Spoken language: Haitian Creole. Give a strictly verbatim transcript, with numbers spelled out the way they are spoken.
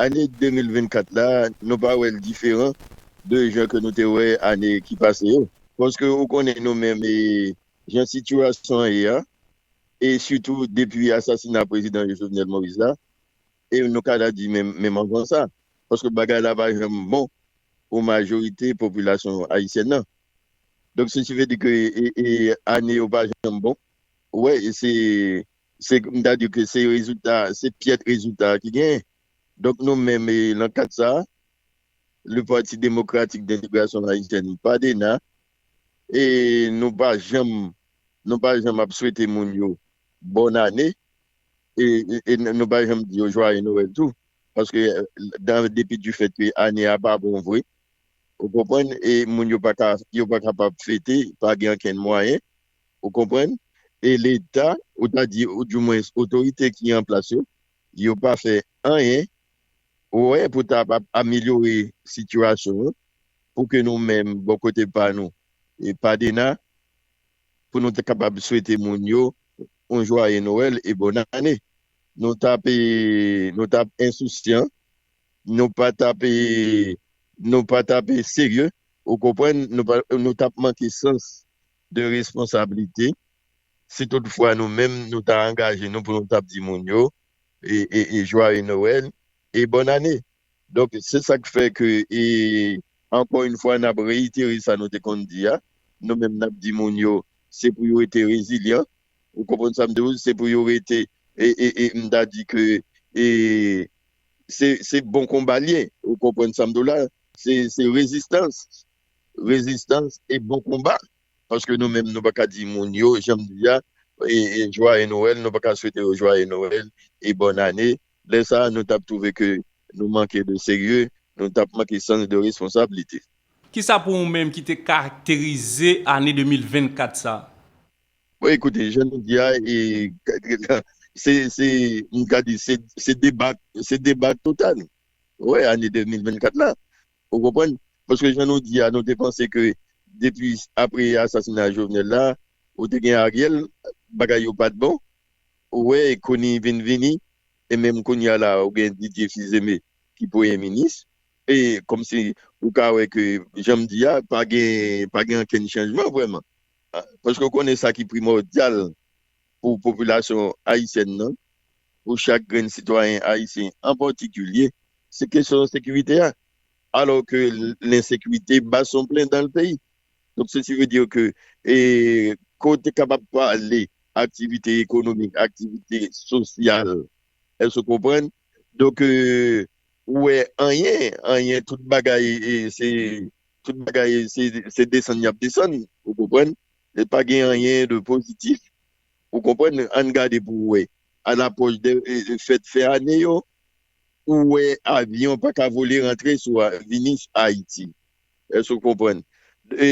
ane de mil vennkat la, nou pa wè l diferan de jan ke nou te wè ane ki pase yo. Paske ou konnen nou menm, e, jan sitiyasyon an ye a, e sitou depi asasina prezidan Jovenel Moïse la, e nou ka ta di menm, menm anvan sa, paske bagay la pa janm bon pou majorite popilasyon ayisyèn nan. Donk, se ki vle di ke, e, e, ane yo pa janm bon. Wè, e se, se, m ta di ke se rezilta, se pyèt rezilta ki genyen. Donk, nou menm, e, nan kad sa, le Parti Démocratique d'Intégration Haïtienne, padena, e nou pa janm, nou pa janm ap swete moun yo bòn ane, e, e, e nou pa janm di yo jwaye Nwèl tou. Paske, e, dan, depi du fait ke ane a pa bon vre, ou konprann, e moun yo pa ka, yo pa kapab fete, pa gen ankenn mwayen, ou konprann, e Leta, ou ta di, ou di mwens otorite ki an plas yo, yo pa fè anyen, wè, pou ta ap amelyore sitiyasyon an, pou ke nou menm, bò kote pa nou, e padena, pou nou te kapab swete moun yo yon jwaye Nwèl e bòn ane. Nou t ap, e, nou t ap ensousyan, nou pa t ap, e, nou pa t ap, e, serye, ou konprann, nou pa, nou t ap manke sans de responsablite, si toutfwa nou menm nou ta angaje nou pou nou t ap di moun yo, e, e, e jwaye Nwèl e bòn ane. Donk, se sa k fè ke, e, ankò yon fwa, n ap reyitere sa nou te konn di a. Nou menm, n ap di moun yo, se pou yo rete rezilyan. Ou konprann sa m di w? Se pou yo rete, e, e, e, m ta di ke, e, se, se bon konba l ye. Ou konprann sa m di w la? Se, se rezistans. Rezistans e bon konba. Paske nou menm, nou pa ka di moun yo, jan m di a, e, e, jwaye Nwèl, nou pa ka swete yo jwaye Nwèl e bòn ane. Lè sa a, nou t ap twouve ke nou manke de serye, nou t ap manke sans de responsablite. Kisa pou ou menm ki te karakterize ane de mil vennkat sa? Bon, ekoute, jan nou di a, e, se, se, m ka di, se, se debak, se debak total. Wè, ane de mil vennkat la. Ou konprann? Paske jan nou di a, nou te panse ke depi apre asasina Jovenel la, ou te gen Ariel, bagay yo pa t bon. Ou wè, Conille vin vini, e menm kounye a la, ou gen Didier Fils-Aimé ki premye minis. E kòmsi ou ka wè ke, jan m di a, pa gen, pa gen ankenn chanjman vrèman. A, paske ou konnen sa ki primòdyal pou popilasyon ayisyèn nan, pou chak grenn sitwayen ayisyen an patikilye, se kesyon sekirite a. Alò ke l-, lensekirite bat son plen dan le peyi. Donk, sesi vle di ke, e, ke w te kapab pale aktivite ekonomik, aktivite sosyal, èske w konprann? Donk, e, ou wè anyen, anyen, tout bagay, e, se, tout bagay, se, se desann y ap desann, ou konprann? E pa gen anyen de pozitif, ou konprann? Ann gade pou w wè. Alapwòch de, e, e, fèt fen ane yo, ou wè avyon pa ka vole rantre sou a-, vini Ayiti. Èske w konprann? E,